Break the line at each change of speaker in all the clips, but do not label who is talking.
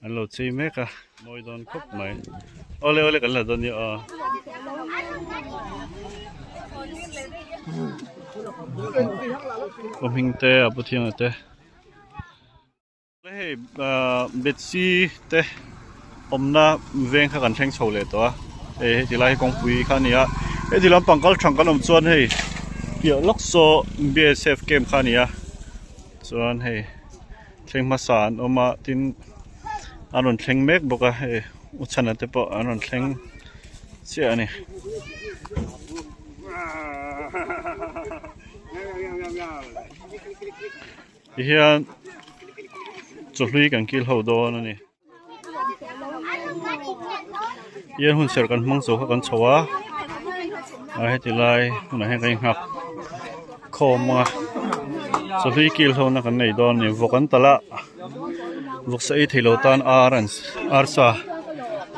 An lo chei mek a, mawi dawn khawp mai. Awle awle kan la dawn nia aw. Aw hming te a pu thianga te. Hei Betsy te awmna veng kha kan thleng chho leh tawh a, hei heti lai hi kawngpui kha a ni a, heti lampang kal thang kan awm chuan hei piah lawk saw BSF camp kha a ni a, chuan hei thleng hmasa an awm a tin an rawn thleng mek bawk a hei u chhana te pawh an rawn thleng chiah a ni. Tihian chawhlui kan kil ho dawn a ni. Tihian hun serh kan hmang zo kha kan chho a, a heti lai hunah hian kan inghak khawm a, chawhlui kil ho na kan nei dawn a ni. Vawk an talh a, vawksa ei theilo tan ar an arsa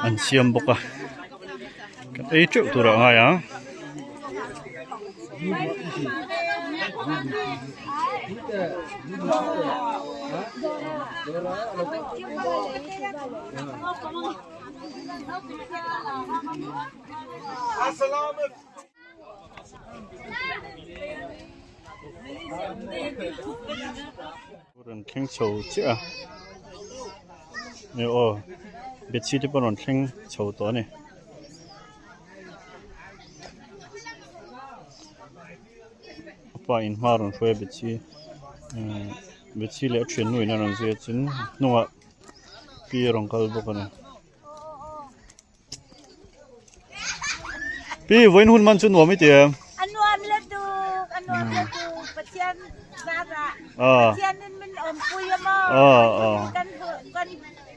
an siam bawk a, kan ei teuh tur ah a ngai ang. Rawn thleng chho chiah a ni aw bedsheet te pawh rawn thleng chho tawh a ni. A pa in hma rawn hruai a Betsy ehh Betsy leh a thiannu in a rawn zui a tin hnungah pi a rawn kal bawk a ni. Pi vawiin hun man chu nuam i ti em?
A nuam le tuk a nuam le tuk Pathian zarah Pathian in min awmpui a maw kan kan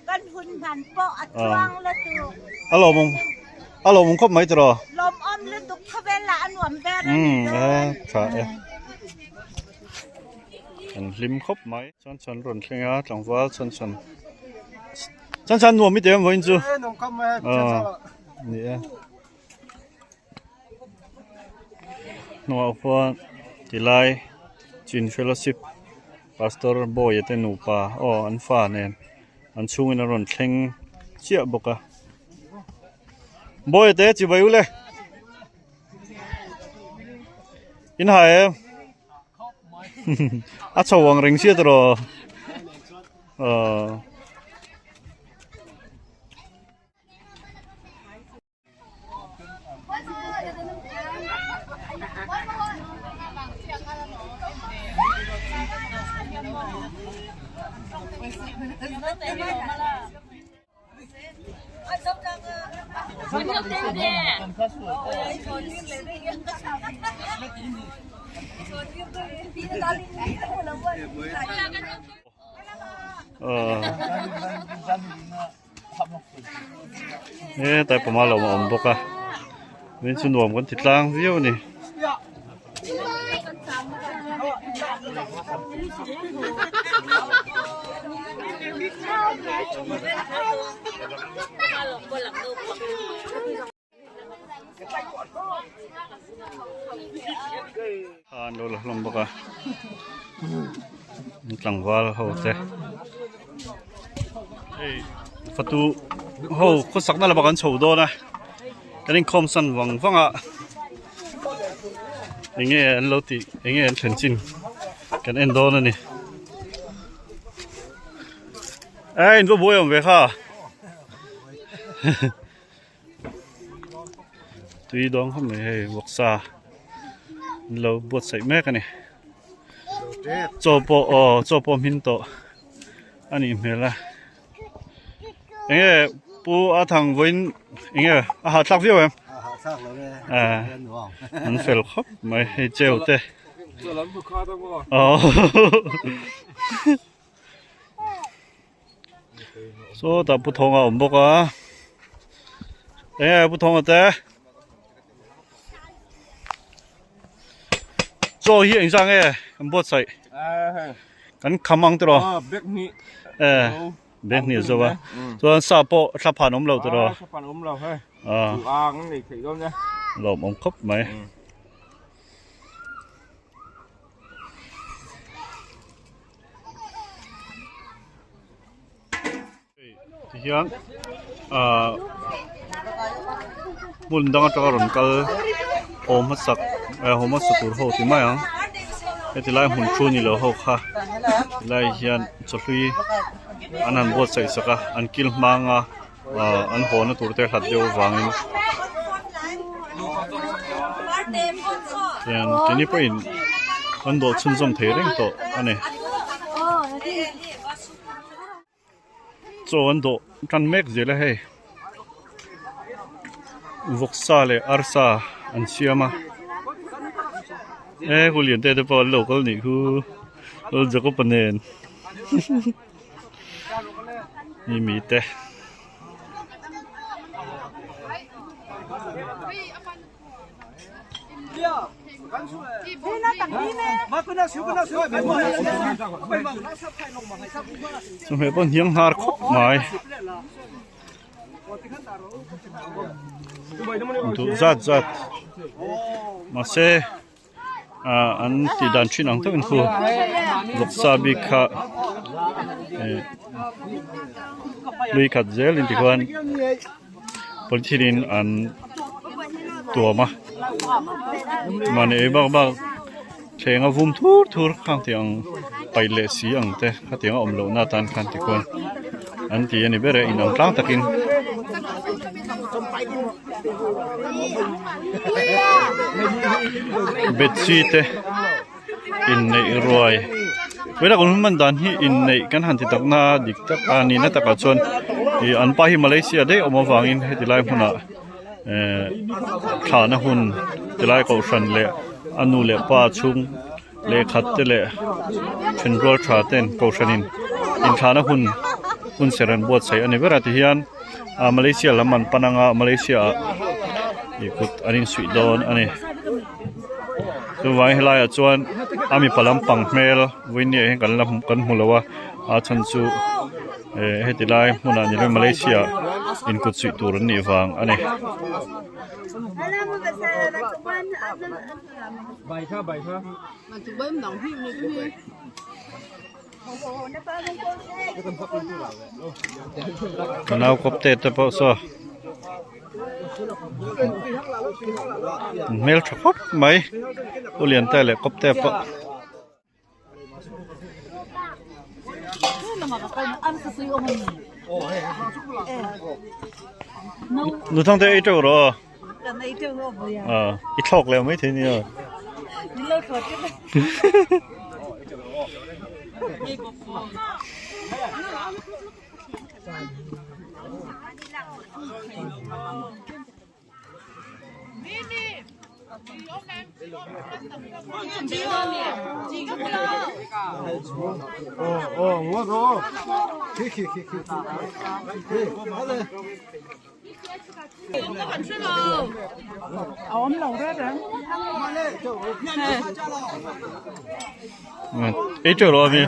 Kan hun hman pawh a chuang lutuk.
A lawmawm a lawmawm khawp mai tiraw?
Lawmawm lutuk khawvel lah a nuam ber a ni dawn.
Umm tha e. Kan hlim khawp mai. Chuan chuan rawn thleng a tlangval chuan chuan chuan chuan nuam i ti em vawiin chu?
E nuam khawp mai a.
Ni e. Hnuah khuan tilai Chin Fellowship Pastor Bawia te nupa aw an fa nen an chhungin an rawn thleng chiah bawk a Bawia te chibai ule in hai em a chho ang reng sia tawh aw. Hetlai pawh a lo awm bawk a tin chu nuam kan ti tlang viau a ni. An lo la hlawm bawk a tlangval ho te hei fatu ho khawsak na lamah kan chho dawn a kan inkhawm san vang vang a enge an lo tih enge an thlen chin kan en dawn a ni e in va buai awm ve kha. Tui dawng khawp mai hei vawksa an lo buatsaih mek a ni chaw pawh aw chaw pawh hmin tawh a nih hmel a enge pu a thang vawiin enge a hahthlak viau em an fel khawp mai hei cheu te aw. Sawtah Pu Thawnga a awm bawk a enge Pu Thawnga te chaw hi engzah nge kan buatsaih kan kham ang tiraw e bag hnih a zo a chuan sa pawh thla phan awm lo tiraw lawmawm khawp mai. Tihian ahh hmun dang atanga rawn kal haw hmasak eh haw hmasa tur ho ti mai ang heti lai hmun thu ni lo ho kha tilai hian chawhlui an han buatsaih sak a an kil hmang a ahh an haw na tur te hlat deuh avangin tian keini pawhin an dawh chhunzawm thei reng tawh a ni. Chaw an dawh tan mek zel a hei vawksa leh arsa an siam a e hu lian te te pawh an lo kal nih khu lal Jacob-a nen mi mi te. Chawhmeh pawh hniang hnar khawp mai duh zat zat mahse ah an tih dan thin ang takin khu vawksa bik kha eh lui khat zel in tikhuan. Polythene in an tuam a mahni ei bak bak thleng a vum thur thur khang tih ang paih leh si ang te khatiang a awm loh na atan khan tikhuan an ti a ni ber e inang tlang takin. Bethsy te. Inneih ruai Vela kan hman dan hi inneih kan han ti tak na dik tak a nihna takah chuan ih an pa hi Malaysia daih awm avangin heti lai hmunah ehh thlahna hun tilai kohhran leh a nu leh pa chhung lehkhat te leh thenrual tha ten kohhranin inthlahna hun hun serh an buatsaih a ni ber a tihian ah Malaysia lam an pan anga Malaysia ah ih kut an insuih dawn a ni. Chuvangin helaiah chuan a mipa lampang hmel vawinia hian kan la kan hmu lo a a chhan chu eh heti lai hmunah ni lovin Malaysia ah inkut suih tur an nih vang a ni. Ka nau kawp te te pawh saw hmel tha khawp mai u lian te leh kawp te pawh. Nuthang te ei teuh rawh aw. I thlawk leh mai thei nia. Ei teuh lo ami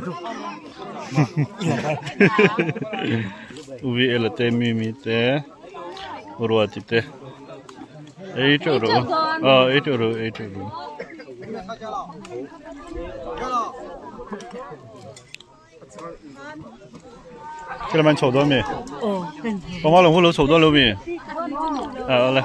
uvi ela te mi mi te ruati te ei teuh ro a ei teuh ro ei teuh ro. Cái này chhou dawn mi? Có mà lồng lo chhou dawn lo mi? À来.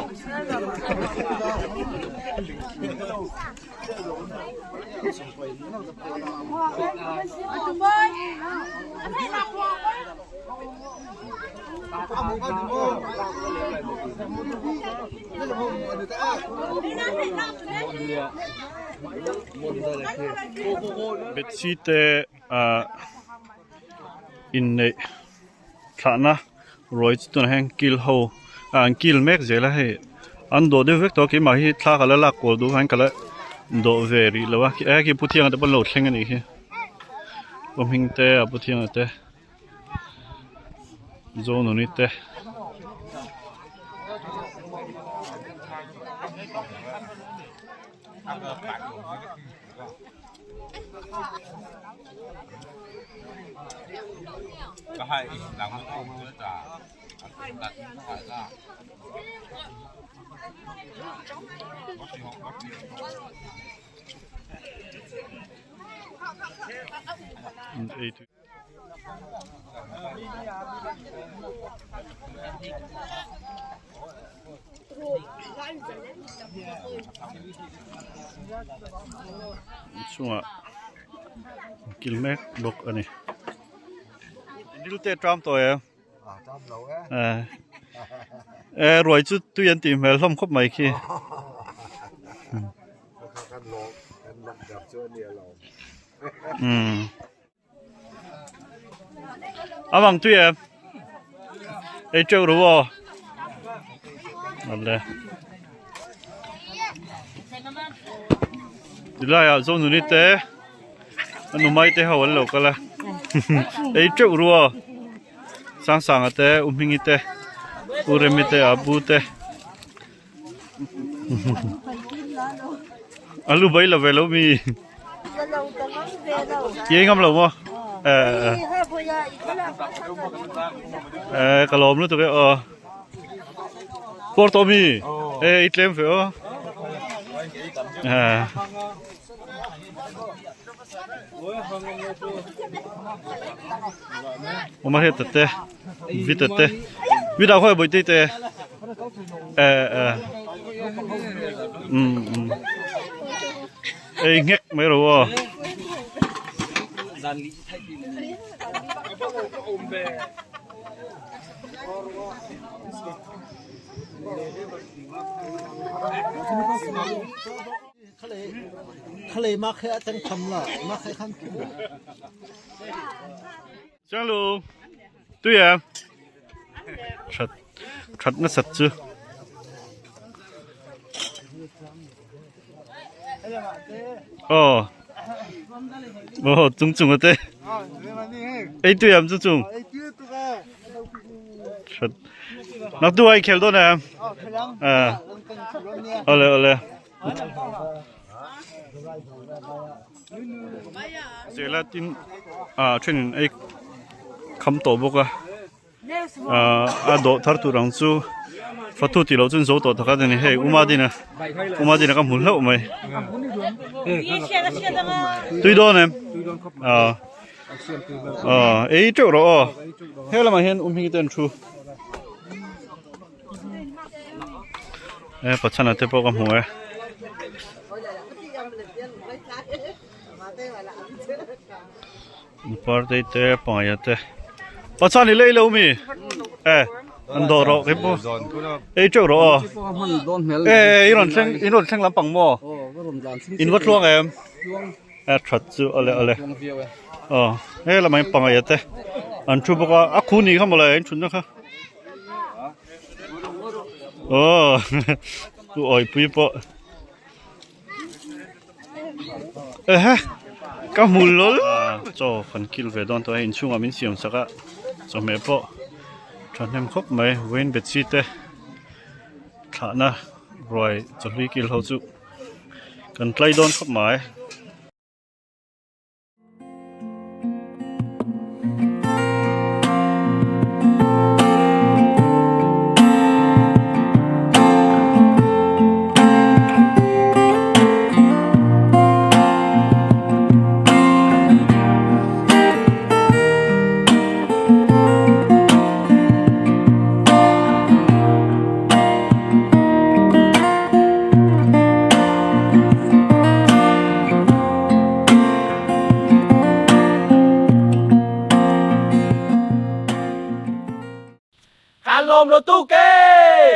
Betsy te ahh inneih thlahna ruai chu tunah hian kil ho ah an kil mek zel a hei an dawh deuh vek tawh a keimah hi thla ka la lak kual duh avangin ka la dawh ve rih lo a eh khi pu thianga te pawh an lo thleng a nih hi pu hming te a pu thianga te Zonuni te. Chungah kil mek bawk a ni. Dil te tram tawh em? E ruai chu tui an tih hmel hlawm khawp mai khi. Umm. A vang tui em? Ei teuh ru aw. Awle. Tilaiah Zonuni te a numai te ho an lo kal a. Ei teuh ru aw. Sangsanga te U Hmingi te U Remi te Abu te. A lu bai lo ve lo mi. Ye ngam lo maw? Eh eh ka lawm lutuk e aw. Por tawh mi? Eh i tlem ve aw. Eh. Oma he tate vita te vita khoi boi te te eh eh um um ei nghek mai ro aw Changlu tui em that that nasat chu aw aw chung chung ate ei tui em chung chung that nak tu ai khel dawn em à ole ole Zela tin ah thenin ei kham tawh bawk a ah a dawh thar tur ang chu fatu tih loh chuan zo tawh tak a ni hei uma dina uma dina ka hmu hlauh mai tui dawn em ah ah ei teuh rawh aw he lamah hian um hming te an thu. E pachhana te pawh ka hmu e. Partei te pangaia te pachhan i lei lo mi e an dawh rawh kei pawh ei teuh rawh aw e i rawn thleng i rawn thleng lampang maw in va tluang em e that chu ale ale aw he lamah hian pangaia te an thu bawk a a khu ni kha mawle in thutna kha. Aw u awipui pawh ehe ka hmu lawl chaw kan kil ve dawn tawh a inchhungah min siam sak a chawhmeh pawh thahnem khawp mai vawiin betsy te thlahna ruai chawhlui kil ho chu kan tlai dawn khawp mai.
Kan lawm lutuk e!